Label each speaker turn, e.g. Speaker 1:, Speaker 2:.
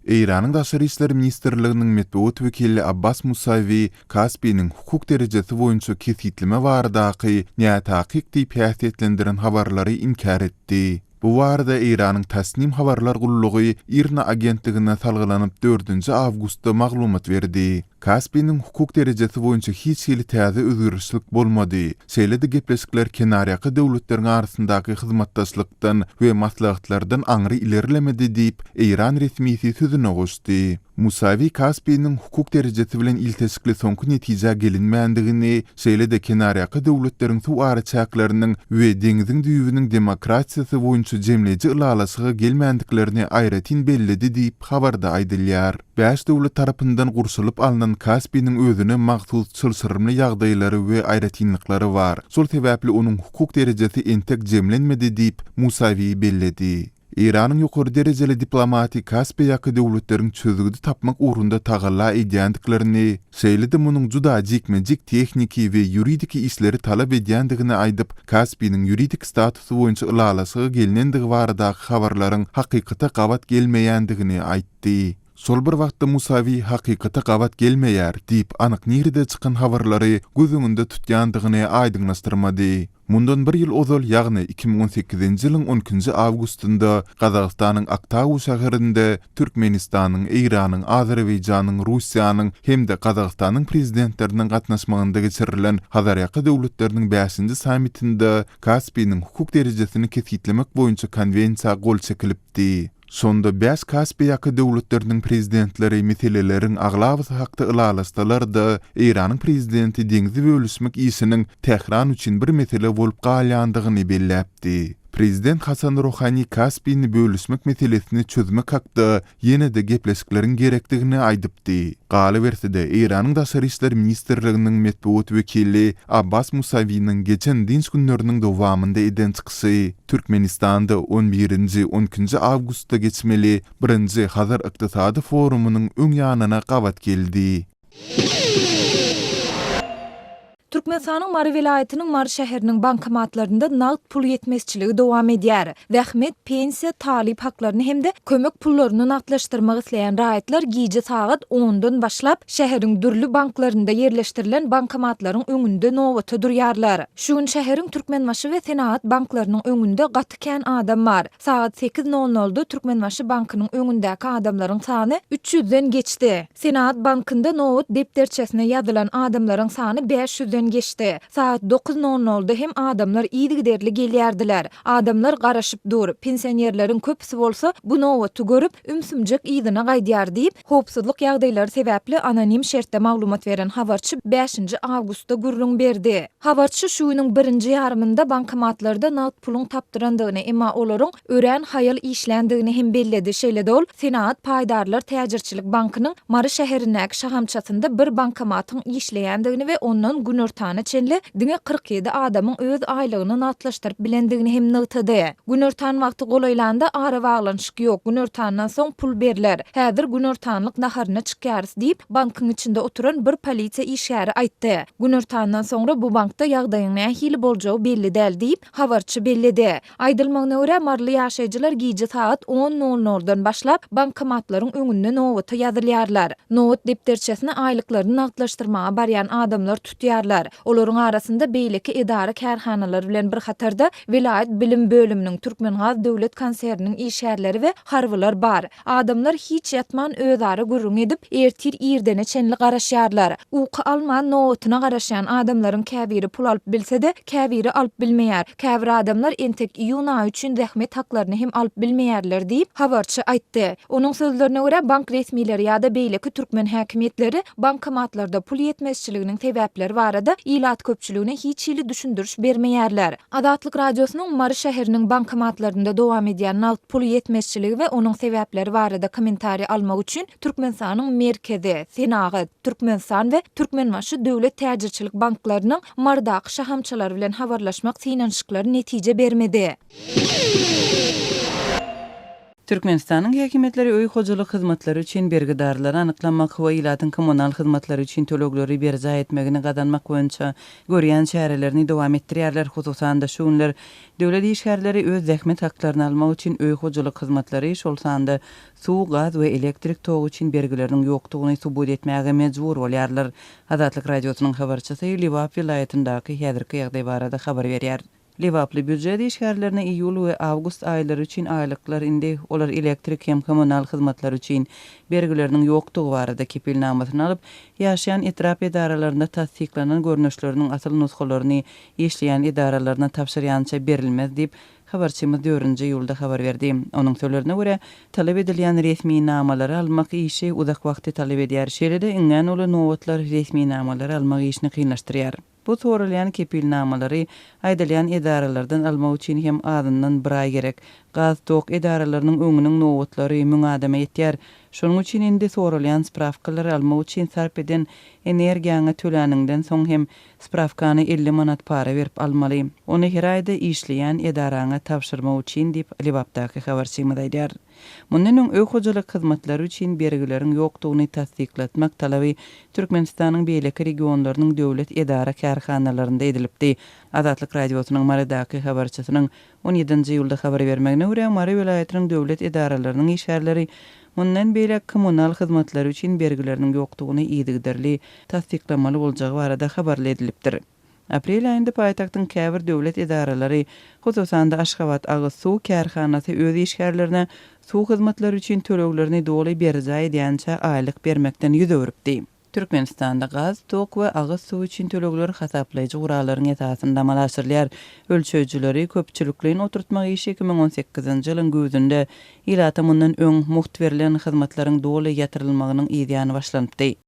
Speaker 1: Eýranyň Daşary işler ministrliginiň metbugat wekili Abbas Musawi Kaspiniň hukuk derejesi boýunça kesgitleme baradaky nätakyk diýip häsiýetlendiren habarlary inkär etdi. Bu barada Eýranyň Tasnim habarlar gullugy IRNA agentligine salgylanyp dördünji awgustda maglumat berdi. Kaspiniň hukuk derejesi boýunça hiç hili täze özgerişlik bolmady. Şeýle-de gepleşikler kenarýaka döwletleriň arasyndaky hyzmatdaşlykdan we maslahatlardan aňry ilerlemedi diýip, eýran resmisi sözüne goşdy. Musawi Kaspiniň hukuk derejesi bilen ilteşikli soňky netijä gelinmändigini, şeýle-de kenarýaka döwletleriň suw araçäkleriniň we deňziň düýbüniň demokratiýasy boýunça jemleýji ylalaşyga gelmändiklerini aýratyn belledi diýip, habarda aýdylýar. Bäş döwlet tarapyndan gurşalyp alnan Kaspiniň özüne mahsus çylşyrymly ýagdaýlary we aýratynlyklary bar. Şol sebäpli onuň hukuk derejesi entek jemlenmedi diýip, Musawi belledi. Eýranyň ýokary derejeli diplomaty Kaspiýaky döwletleriň çözgüdi tapmak ugrunda tagalla edýändiklerini, şeýle-de munuň juda jikme-jik tehniki we ýuridiki işleri talap edýändigini aýdyp, Kaspiniň ýuridik statusy boýunça ylalaşyga gelnendigi baradaky habarlaryň hakykata gabat gelmeýändigini aýtdy. Şol bir wagtda Musawi hakykata gabat gelmeýär diýip anyk nirede çykan habarlary göz öňünde tutýandygyny aýdyňlaşdyrmady. Mundan bir ýyl ozal, ýagny 2018-nji ýylyň on ikinji awgustynda Gazagystanyň Aktau şäherinde Türkmenistanyň, Eýranyň, Azerbaýjanyň, Russiýanyň hem-de Gazagystanyň Prezidentleriniň gatnaşmagynda geçirilen Hazarýaka döwletleriniň bäşinji sammitinde Kaspiniň hukuk derejesini kesgitlemek boýunça konwensiýa gol çekilipdi. Şonda bäş Kaspiýaka döwletleriniň prezidentleri meseleleriň aglabasy hakda ylalaşsalar-da, Eýranyň prezidenti deňzi bölüşmek işiniň Tähran üçin bir mesele bolup galýandygyny belläpdi. Prezident Hasan Ruhani Kaspini bölüşmek meselesini çözmek hakda ýene-de gepleşikleriň gerekdigini aýdypdy. Galyberse-de, Eýranyň Daşary işler ministrliginiň metbugat wekili Abbas Musawiniň geçen dynç günleriniň dowamynda eden çykyşy Türkmenistanda on birinji, on ikinji awgustda geçmeli birinji Hazar ykdysady forumynyň öň ýanyna gabat geldi.
Speaker 2: Türkmenistanyň Mary welaýatynyň Mary şäheriniň bankomatlarynda nagt pul ýetmezçiligi dowam edýär. Zähmet, pensiýa, talyp haklaryny hem-de kömek pullaryny nagtlaşdyrmak isleýän raýatlar gije sagat ondan başlap, şäheriň dürli banklarynda ýerleşdirilen bankomatlaryň öňünde nobata durýarlar. Şu gün şäheriň Türkmenbaşy we Senagat banklarynyň öňünde gaty kän adam bar. Sagat sekiz nol nolda Türkmenbaşy bankynyň öňündäki adamlaryň sany üç ýüzden geçdi. Senagat bankynda nobat depderçesine ýazylan adamlaryň sany bäş ýüzden geçdi. Sagat dokuz nol nolda hem adamlar yzygiderli gelýärdiler. Adamlar garaşyp dur, pensionerleriň köpüsi bolsa bu nobaty görüp, ümsümjek yzyna gaýdýar diýip, howpsuzlyk ýagdaýlary sebäpli anonim şertde maglumat beren habarçy bäşinji awgustda gürrüň berdi. Habarçy şu günüň birinji ýarymynda bankomatlarda nagt puluň tapdyrandygyny, emma olaryň örän haýal işländigini hem belledi. Şeýle-de ol Senagat paýdarlar täjirçilik bankynyň Mary şäherindäki şahamçasynda bir bankomatyň işleýändigini we ondan günortana çenli diňe 47 adamyň öz aýlygyny nagtlaşdyryp bilendigini hem nygtady. Günortan wagty golaýlanda arabaglanyşyk ýok, günortandan soň pul berler. Häzir günortanlyk naharyna çykýarys diýip, bankyň içinde oturan bir polisiýa işgäri aýtdy. Günortandan soňra bu bankda ýagdaýyň nähili boljagy belli däl diýip, habarçy belledi. Aýdylmagyna görä, maryly ýaşaýjylar gije sagat on nol noldan başlap, bankomatlaryň öňünde nobata ýazylýarlar. Nobat depderçesini aýlyklaryny nagtlaşdyrmaga barýan adamlar tutýarlar. Olaryň arasynda beýleki edara-kärhanalar bilen bir hatarda, welaýat bilim bölüminiň, Türkmengaz döwlet konserniniň işgärleri we harbylar bar. Adamlar hiç ýatman özara gürrüň edip, ertir irdene çenli garaşýarlar. Uky alman nobatyna garaşýan adamlaryň käbiri pul alyp bilse-de, käbiri alyp bilmeýär. Käbir adamlar entek iýun aýy üçin zähmet haklaryny hem alyp bilmeýärler diýip, habarçy aýtdy. Onuň sözlerine görä, bank resmileri ýa-da beýleki türkmen häkimiýetleri bankomatlarda pul ýetmezçiliginiň sebäpleri barada ilat köpçüligine hiç hili düşündiriş bermeýärler. Azatlyk Radiosynyň Mary şäheriniň bankomatlarynda dowam edýän nagt pul ýetmezçiligi we onuň sebäpleri barada kommentariý almak üçin Türkmenistanyň Merkezi, Senagat, Türkmenistan we Türkmenbaşy döwlet täjirçilik banklarynyň Marydaky şahamçalary bilen habarlaşmak synanyşyklary netije bermedi.
Speaker 3: Türkmenistanyň häkimiýetleri öý hojalyk hyzmatlary üçin bergidarlary anyklamak we ilatyň kommunal hyzmatlary üçin tölegleri berjaý etmegini gazanmak boýunça görýän çärelerini dowam etdirýärler. Hususan-da, şu günler döwlet işgärleri öz zähmet haklaryny almak üçin öý hojalyk hyzmatlary, şol sanda suw, gaz we elektrik togy üçin bergileriniň ýokdugyny subut etmäge mejbur bolýarlar. Azatlyk Radiosynyň habarçysy Lebap welaýatyndaky häzirki ýagdaý barada habar berýär. Lebaply býujet işgärlerine iýul we awgust aýlary üçin aýlyklar indi, olar elektrik hem kommunal hyzmatlar üçin bergileriniň ýokdugy barada kepilnamasyny alyp, ýaşaýan etrap edaralarynda tassyklanan görnüşleriniň asyl nusgalaryny işleýän edaralaryna tabşyrýança berilmez diýip, habarçymyz dördünji iýulda habar berdi. Onuň sözlerine görä, talap edilýän resminamalary almak işi uzak wagty talap edýär, şeýle-de iňňän uly nobatlar resminamalary almak işini kynlaşdyrýar. Bu soralýan kepilnamalary aýdylýan edaralardan almak üçin hem azyndan bir aý gerek. Gaz, tok edaralarynyň öňüniň nobatlary müň adama ýetýär. Şonuň üçin indi soralýan sprawkalary almak üçin sarp eden energiýaňy töläniňden soň hem sprawkany 50 manat para berip almaly. Ony her aýda işleýän edaraňa tabşyrmak üçin diýip, Lebapdaky habarçymyz aýdýar. Mundan öň öý hojalyk hyzmatlary üçin bergileriň ýokdugyny tassyklatmak talaby Türkmenistanyň beýleki regionlarynyň döwlet edara-kärhanalarynda edilipdi. Azatlyk Radiosynyň Marydaky habarçysynyň on ýedinji iýulda habar bermegine görä, Mary welaýatynyň döwlet edaralarynyň işgärleri mundan beýläk kommunal hyzmatlary üçin bergileriniň ýokdugyny yzygiderli tassyklamaly boljagy barada habarly edilipdir. Aprel aýynda paýtagtyň käbir döwlet edaralary, hususan-da Aşgabat agyz suw kärhanasy öz işgärlerine suw hyzmatlary üçin töleglerini doly berjaý edýänçä aýlyk bermekden ýüz öwrüpdi. Türkmenistanda gaz, tok we agyz suwy üçin tölegler hasaplaýjy gurallaryň esasynda amala aşyrylýar. Ölçeýjileri köpçülikleýin oturtmak işi 2018-nji ýylyň güýzünde, ilata mundan öň mugt berlen hyzmatlaryň doly ýatyrylmagynyň yzýany başlanypdy.